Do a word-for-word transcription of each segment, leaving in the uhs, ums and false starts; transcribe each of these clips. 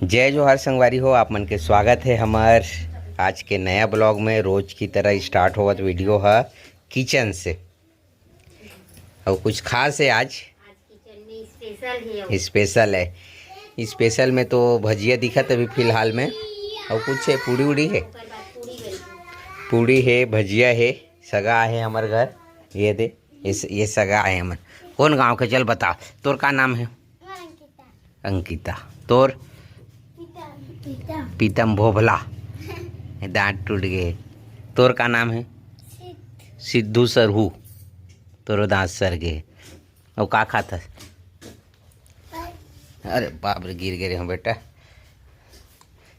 जय जोहार संगवारी हो, आप मन के स्वागत है हमर आज के नया ब्लॉग में। रोज की तरह स्टार्ट होवत वीडियो ह किचन से। और कुछ खास है आज। आज किचन में स्पेशल है। स्पेशल है। स्पेशल में तो भजिया दिखत अभी फिलहाल में। और कुछ है, पूड़ी उड़ी है। पूड़ी है, भजिया है। सगा है हमर घर। ये दे, ये स-, ये सगा है हमर। कौन गांव के, चल बता। तोर का नाम है? अंकिता। तोर? पीतम। पीतम। पीतम भोभला। दांत टूट गए। तोर का नाम है? सिद्धू सरहू। तोरो दांत सर गए। और का खात हस? अरे बाप रे, गिर गए रे हम बेटा।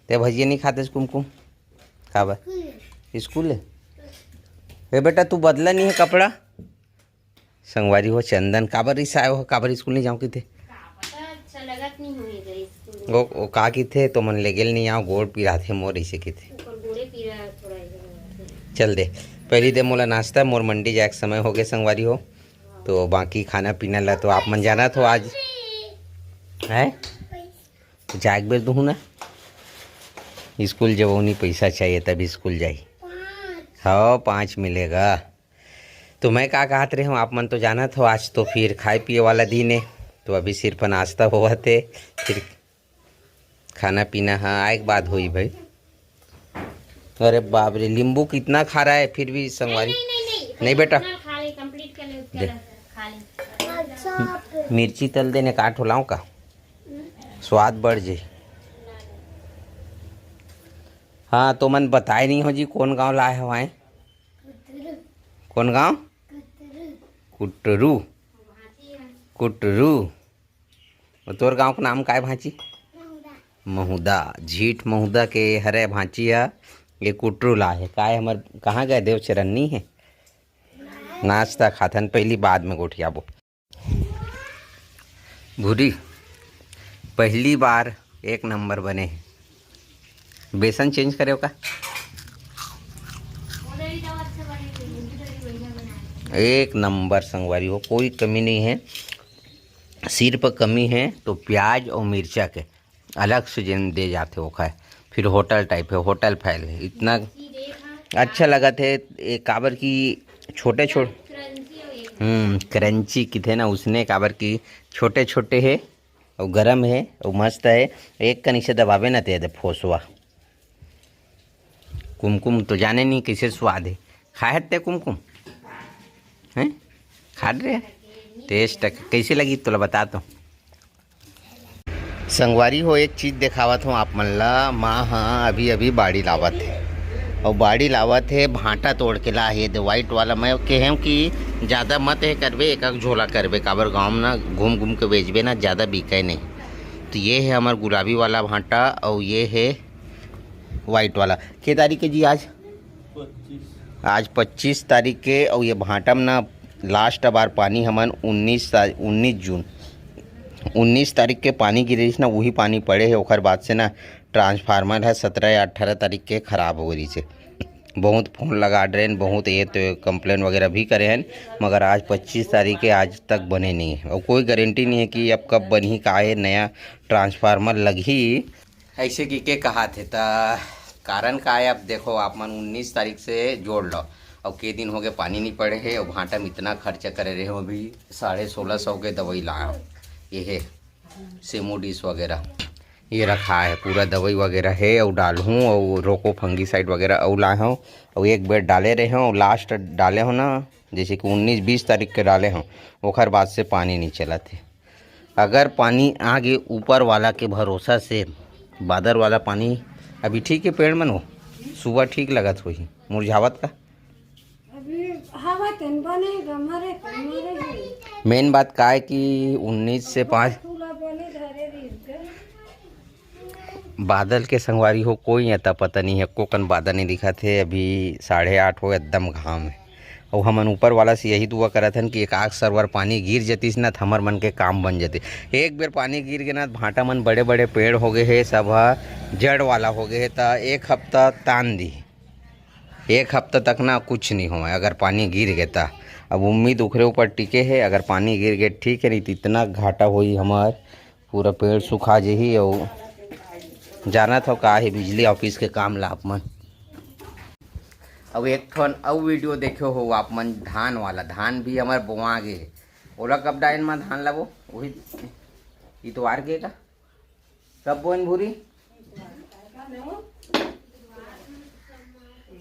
ते भजिया नहीं खाते कुमकुम? काबर? स्कूल है। ए बेटा, तू बदला नहीं है कपड़ा? संगवारी हो, चंदन काबर रिसाए हो, काबर स्कूल नहीं जाऊँ किथे? का पता, अच्छा लगत नहीं होही इधर स्कूल में। वो, वो का किथे, तो मन लेगेल नहीं आओ, गोड़ पिराथे मोर, इसे किथे। ओकर गोड़े पीरा थोड़ा इधर होथे। चल दे, पहली दे मोला नाश्ता, मोर मंडी जाए के समय हो गए संगवारी हो, तो बाकी खाना पीना ला तो आप मन जानत हो आज। हैं? जाए के बेर दूँ ना, स्कूल जब उन्हीं पैसा चाहिए तब स्कूल जाई। हाँ, पाँच मिलेगा। तो मैं का कहत रहे हूँ, आप मन तो जानत हो, आज तो फिर खाए पिए वाला दिन है, तो अभी सिर्फ नाश्ता होवत है, फिर खाना पीना, हाँ, आए के बाद होई भाई। अरे बाप रे, नींबू कितना खारा है, फिर भी संगवारी। नहीं, नहीं, नहीं, नहीं, नहीं बेटा। इतना खा ले, complete कर ले, उसके दे। बाद खा ले। अच्छा, आप मिर्ची तल देने काट हो लाऊं का? स्वाद बढ़ जे। हाँ, तो मन बताए नहीं हो जी, कौन गांव लाए हवाए? कौन गांव? कुटरू। कुटरू। और तोर गांव का नाम काय भांची? महुदा। झीठ महुदा के हरे भांची ह। ये कुटरू ला है। काय हमर कहाँ गए देव चरन्नी है? नाश्ता खाथन पहली, बाद में गोठियाबो। भूरी, पहली बार एक नंबर बने है। बेसन चेंज करे का? एक नंबर संगवारी हो, कोई कमी नहीं है। सिर्फ कमी है तो प्याज और मिर्चा के अलग से जेन दे जाथे ओखर, फिर होटल टाइप है, होटल फैल है। इतना अच्छा लगत है ये, काबर की छोटे छोटे, हम्म, क्रंची किथे ना उसने, काबर की छोटे छोटे है और गरम है और मस्त है। एक कनी से दबावे ना ते दे फोसवा। कुमकुम तो जाने नहीं कैसे स्वाद है। खाए हत्ते कुमकुम? हैं? खा रहे? टेस्ट कैसे लगी तोला बता तो। संगवारी हो, एक चीज देखावत हूँ आप मन ला। माँ ह अभी अभी बाड़ी लावत है और बाड़ी लावत है, भांटा तोड़ के ला है। दे व्हाइट वाला मैं कहे हूँ कि ज्यादा मत है करबे, एक एक झोला करबे, काबर गाँव में ना घूम घूम के बेचबे ना, ज्यादा बिके नहीं। तो ये है हमार गुलाबी वाला भांटा और ये है व्हाइट वाला। के तारीख के जी आज? आज पच्चीस तारीख के। और ये भांटा में ना लास्ट बार पानी हमन उन्नीस ता-, उन्नीस जून, उन्नीस तारीख के पानी गिरे रहिस ना, वही पानी पड़े है। ओकर बाद से ना ट्रांसफार्मर है सत्रह या अठारह तारीख के खराब हो गई से। बहुत फोन लगा रहे हैं, बहुत ये तो कंप्लेन वगैरह भी करे हैं, मगर आज पच्चीस तारीख के आज तक बने नहीं है और कोई गारंटी नहीं है कि अब कब बनही, का है नया ट्रांसफार्मर लगही। ऐसे कि के कहा थे त कारण का है? अब देखो आप मन उन्नीस तारीख से जोड़ लो, अब के दिन हो गए पानी नहीं पड़े है और भांटा में इतना खर्चा करे रहे हो, अभी साढ़े सोलह सौ के दवाई लाए हो, ये है सेमोडिस वगैरह ये रखा है, पूरा दवाई वगैरह है और डालहूँ और रोको फंगीसाइड वगैरह और लाए हो और एक बेर डाले रहे हो, लास्ट डाले हो ना, जैसे कि उन्नीस बीस तारीख के डाले हो, ओखर बाद से पानी नहीं चला थे। अगर पानी आगे ऊपर वाला के भरोसा से, बादर वाला पानी अभी ठीक है, पेड़ मन हो सुबह ठीक लगत होही, मुरझावत का। अभी हवा तेन बने गमरे कमरे है। मेन बात का है कि उन्नीस से पाँच फूला बने धरे दिन के। बादल के संगवारी हो, कोई अता पता नहीं है, कोकन बादल नहीं दिखा थे। अभी साढ़े आठ हो, एकदम घाम है। और हमन ऊपर वाला से यही दुआ करत हन कि एक आग सरवर पानी गिर जतिस ना, त हमर मन के काम बन जतिस। एक बेर पानी गिर गे ना, त भांटा मन बड़े बड़े पेड़ हो गए है, सब ह जड़ वाला हो गए है, त एक हफ्ता तान दी, एक हफ्ता तक ना कुछ नहीं होवे अगर पानी गिर गे त। अब उम्मीद ओखरे ऊपर टिके है, अगर पानी गिर गे ठीक है, नहीं तो इतना घाटा होई हमार, पूरा पेड़ सुखा जही। और जानत हो का हे बिजली ऑफिस के काम ला आप मन? अउ एक ठन अउ वीडियो देखे हो आप मन, धान वाला, धान भी हमर बोआ गे। ओला कब डाइन मा धान लाबो? वही इतवार के का? कब बोन भूरी?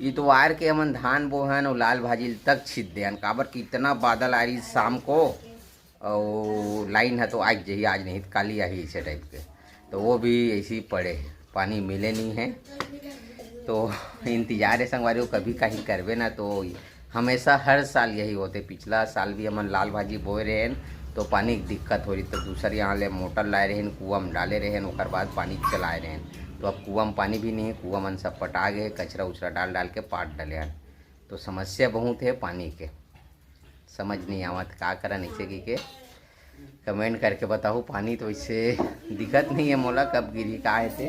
इतवार के हमन धान बोहन अउ लाल भाजी तक छीत देहन, काबर कि इतना बादल आ रही शाम को, अउ लाइन है तो आज जही, आज नहीं तो काली आही, ऐसे टाइप के। तो वो भी ऐसे ही पड़े है, पानी मिले नहीं है। तो इंतजार है संगवारी हो, कभी कहीं करबे ना तो हमेशा हर साल यही होते। पिछला साल भी हमन लाल भाजी बोए रहेन तो पानी के दिक्कत हो रही, तो दूसर यहाँ ले मोटर लाए रहेन, कुआ में डाले रहेन, ओकर बाद पानी चलाए रहेन। तो अब कुआ में पानी भी नहीं है, कुआ मन सब पटा गए, कचरा उचरा डाल डाल के पाट डाले हन। तो समस्या बहुत है पानी के, समझ नहीं आवत का करा नीचे की के। कमेंट करके बताओ, पानी तो इससे दिक्कत नहीं है मोला, कब गिरी का है ते।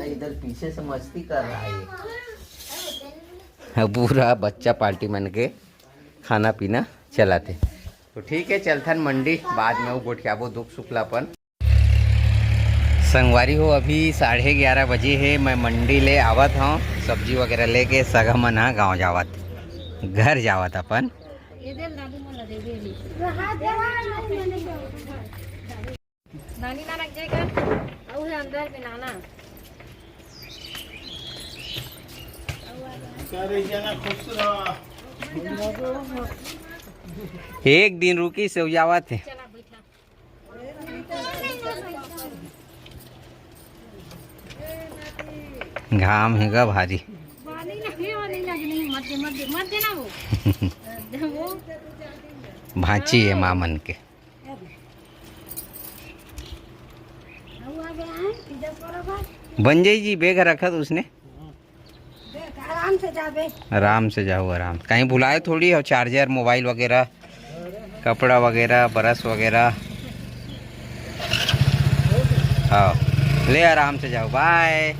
इधर पीछे से मस्ती कर रहा है ये। हाँ, पूरा बच्चा पार्टी मन के खाना पीना चलाते। तो ठीक है, चलथन मंडी, बाद में वो गोठियाबो दुख सुख ला अपन। संगवारी हो, अभी साढ़े ग्यारह बजे है, मैं मंडी ले आवत हूँ सब्जी वगैरह लेके। सगा मन हा गाँव जावत, घर जावत अपन। नानी नानक जाएगा, अउ है अंदर में नाना। एक दिन रुकी से जावत है। चला बैठा। घाम हे गा भारी। मत दे, मत दे, मत दे ना वो। वो भांची है माँ मन के। बन जाई जी, बेग रखा तो उसने। आराम से जाबे। आराम से जाओ, आराम। कहीं भुलाए थोड़ी हो चार्जर, मोबाइल वगैरह, कपड़ा वगैरह, ब्रश वगैरह। हाँ, ले आराम से जाओ, बाय।